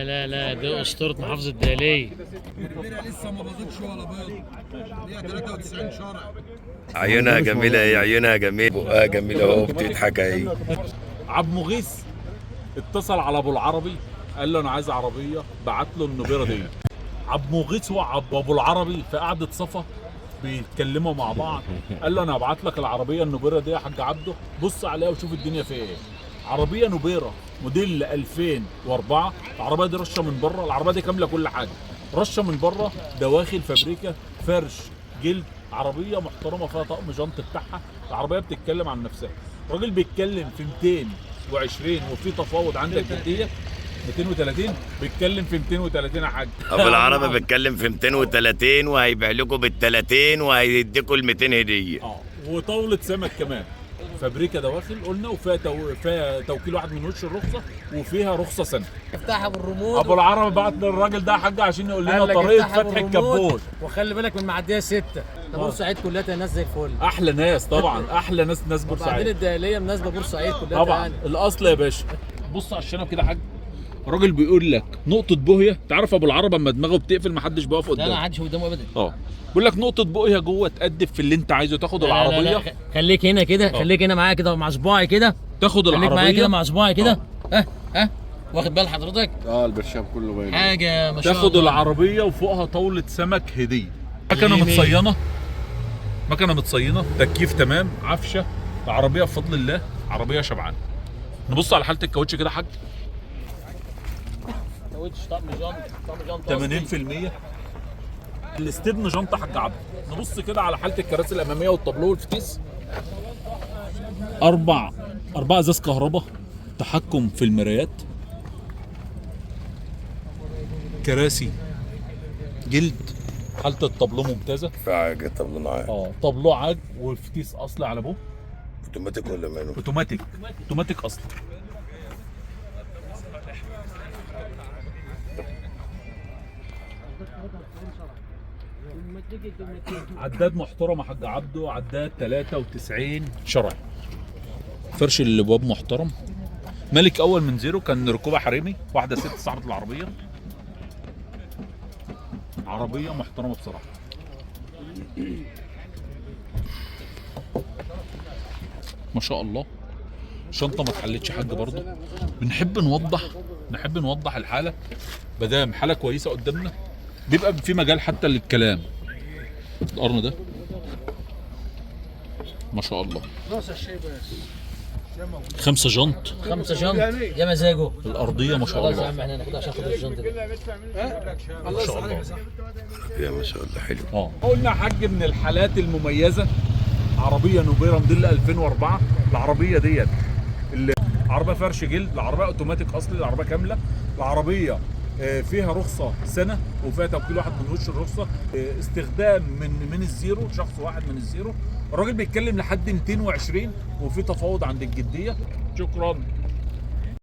لا لا، دي اسطورة محافظة الدقهليه. البيرة لسه ما باظتش ولا بيض، ليها 93 شرع. عيونها جميلة ايه، عيونها جميلة، بقها جميلة اهو، بتضحك اهي. عبد مغيث اتصل على ابو العربي قال له انا عايز عربية، بعت له النوبيرا دي. عبد مغيث وابو العربي في قعدة صفا بيتكلموا مع بعض، قال له انا هبعت لك العربية النوبيرا دي يا حاج عبده، بص عليها وشوف الدنيا فيها ايه. عربية نوبيرا موديل 2004، العربية دي رشه من بره، العربية دي كاملة كل حاجة، رشه من بره، دواخل فابريكا، فرش جلد، عربية محترمه فيها طقم جنط بتاعها، العربية بتتكلم عن نفسها. الراجل بيتكلم في 220 وفي تفاوض عندك جدية. 230 بيتكلم في 230 يا حاج. ابو العربي بيتكلم في 230 وهيبيع لكم بال 30 وهيديكم ال 200 هديه. وطاوله سمك كمان، فابريكا دواخل قلنا، وفيها فيها توكيل واحد من وش الرخصة، وفيها رخصه سنة. افتحها بالريموت. ابو العربي بعت للراجل ده يا حاج عشان يقول لنا قال لك طريقه افتحها فتح بالريموت، الكبوت. وخلي بالك من معدية 6. ده بورسعيد كلها ناس زي الفل. احلى ناس طبعا، احلى ناس، ناس وبعدين بورسعيد الدقهليه مناسبة بورسعيد كلها طبعا يعني. الاصل يا باشا. بص على الشنب كده يا حاج، الراجل بيقول لك نقطة بوهيه، تعرف ابو العربي اما دماغه بتقفل محدش بيقف لا لا، قدامه. محدش قدامه ابدا. بيقول لك نقطة بوهيه جوه تقدف في اللي انت عايزه، تاخد لا لا لا، العربية، خليك هنا كده، خليك هنا معايا كده مع صباعي كده، تاخد خليك معايا كده العربية، مع صباعي كده. ها ها، واخد بال حضرتك؟ البرشام كله باين. حاجة ما شاء تاخد الله. العربية وفوقها طاولة سمك هديه. مكنه متصينه، مكنه متصينه، تكييف تمام، عفشه، العربية بفضل الله عربية شبعانه. نبص على حاله الكاوتش كده يا حاج. كاوتش طقم جنط، طقم جنط 80% الاستبن جنطه حاج عبد. نبص كده على حاله الكراسي الامامية والطابلو والفتيس. اربع ازاز كهرباء، تحكم في المرايات، كراسي جلد، حاله الطابلو ممتازة. في حاجة طب معاك. طابلو عاج والفتيس اصلي على ابوه. اوتوماتيك ولا manual؟ اوتوماتيك، اوتوماتيك اصلا. عداد محترم يا حاج عبده، عداد 93 شرعي، فرش الابواب محترم، ملك اول من زيرو، كان ركوبه حريمي، واحدة ست صاحبه العربية، عربية محترمه بصراحة. ما شاء الله. شنطه ما اتحلتش حاج برضه. بنحب نوضح، نحب نوضح الحالة، مادام حاله كويسة قدامنا بيبقى في مجال حتى للكلام. القرن ده ما شاء الله. 5 جنط، 5 جنط يا مزاجه. الارضية ما شاء خلاص يا الله، عم احنا ناخدها عشان خاطر الجنط ده. ما شاء الله. يا ما شاء الله حلو. قلنا حاج من الحالات المميزة، عربية نوبيرا موديل 2004، العربية ديت اللي عربية فرش جلد، العربية اوتوماتيك اصلي، العربية كاملة، العربية فيها رخصه سنة وفيها توكيل واحد من وش الرخصة، استخدام من الزيرو، شخص واحد من الزيرو. الراجل بيتكلم لحد 220 وفي تفاوض عند الجدية. شكرا.